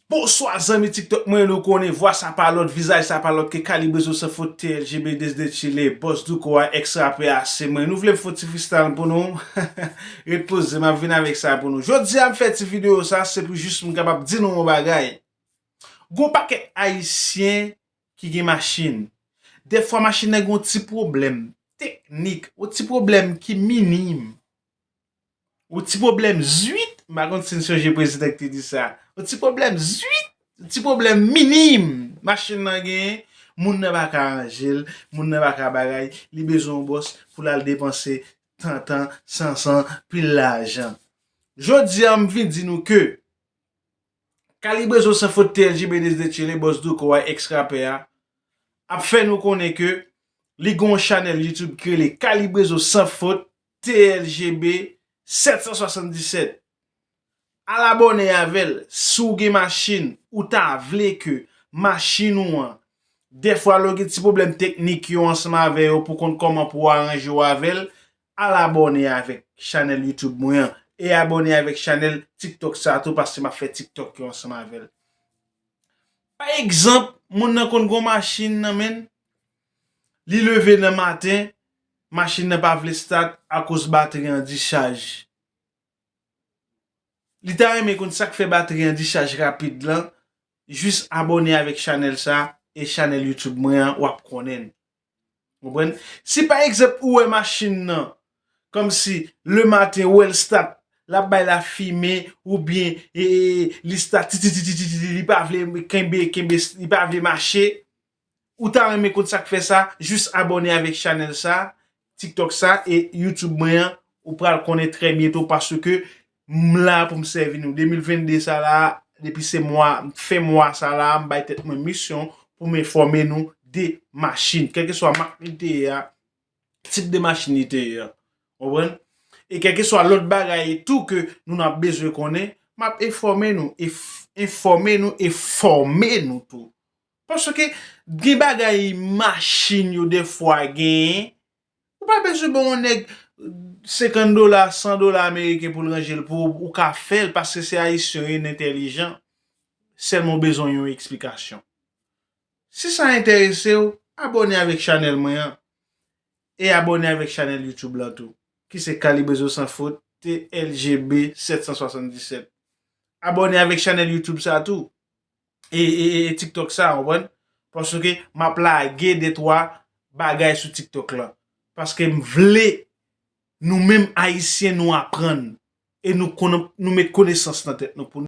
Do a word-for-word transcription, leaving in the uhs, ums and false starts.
Bonswa zanmi TikTok mwen, nou konnen vwa sa pa lòt, vizaj sa pa lòt ke Kalibre Zo San Fot, T L G B, Desde Chile, Boss Douko a, ex rapè a, se mwen. Nou vle m fè yon ti freestyle pou nou? Ret poze, m ap vin avèk sa pou nou. Jodi a m fè ti videyo sa, se pou jis m kapab di nou yon bagay. Gon pakèt Ayisyen ki gen machin. Dèfwa machin nan gen yon ti pwoblèm teknik, yon ti pwoblèm ki minim. Yon ti pwoblèm zwit, m pa konn si n sonje prezidan ki te di sa. Yon ti pwoblèm zwit, yon ti pwoblèm minim machin nan genyen, moun nan pa ka ranje l, moun nan pa ka bagay, li bezwen yon bòs pou l al depanse tantan, sansan, pil lajan. Jodi a, m vin di nou ke Kalibre Zo San Fot, T L G B, Desde Chile, Boss Douko a, ex rapè a, ap fè nou konnen ke li gen yon chanèl YouTube ki rele Kalibre Zo San Fot, T L G B sèt san swasanndisèt. Al abòne avè l si w gen machin, ou ta vle ke machin ou an, dèfwa lè w gen ti pwoblèm teknik yo ansanm avè yo pou konn kòman pou w aranje w avè l, al abòne avèk chanèl YouTube mwen an e abòne avèk chanèl TikTok sa tou, paske m ap fè TikTok yo ansanm avè l. Pa egzanp, moun nan konn gon machin nan men l, li leve nan maten, machin nan pa vle start akoz batri an dichaj. Li ta renmen konn sa k fè batri an dichaj rapid lan, jis abòne avèk chanèl sa e chanèl YouTube mwen an, w ap konnen l. Konprann? Si pa egzanp ou wè machin nan, kòmsi le maten ou wè l start, l ap bay lafimen, oubyen e, e, li start, ti, ti, ti, ti, ti, ti, li pa vle kenbe, kenbe, li pa vle mache, ou ta renmen konn sa k fè sa, jis abòne avèk chanèl sa, TikTok sa e YouTube mwen an, ou pral konnen trè byento paske m la pou m sèvi nou. De mil vennde sa la, depi se mwa, fen mwa sa la, m bay tèt mwen misyon pou m enfòme nou de machin. Kèlkeswa mak li te ye a, tip de machin li te ye a. Konprann? E kèlkeswa lòt bagay tou ke nou n ap bezwen konnen, m ap enfòme nou, e f-, enfòme nou, e fòme nou tou. Paske gen bagay machin yo dèfwa genyen, ou pa bezwen ba yon nèg senkant dola, san dola ameriken pou l ranje l pou ou, ou ka fè l paske se Ayisyen yo, n entèlijan. Sèlman w bezwen yon eksplikasyon. Si sa enterese w, abòne avèk chanèl mwen an e abòne avèk chanèl YouTube lan tou, ki se Kalibre Zo San Fot, T L G B sèt san swasanndisèt. Abòne avèk chanèl YouTube sa tou e, e, e TikTok sa, w konprann? Paske m ap lage de twa bagay sou TikTok lan. Paske m vle nou menm Ayisyen nou aprann e nou, konnen, nou met konesans nan tèt nou pou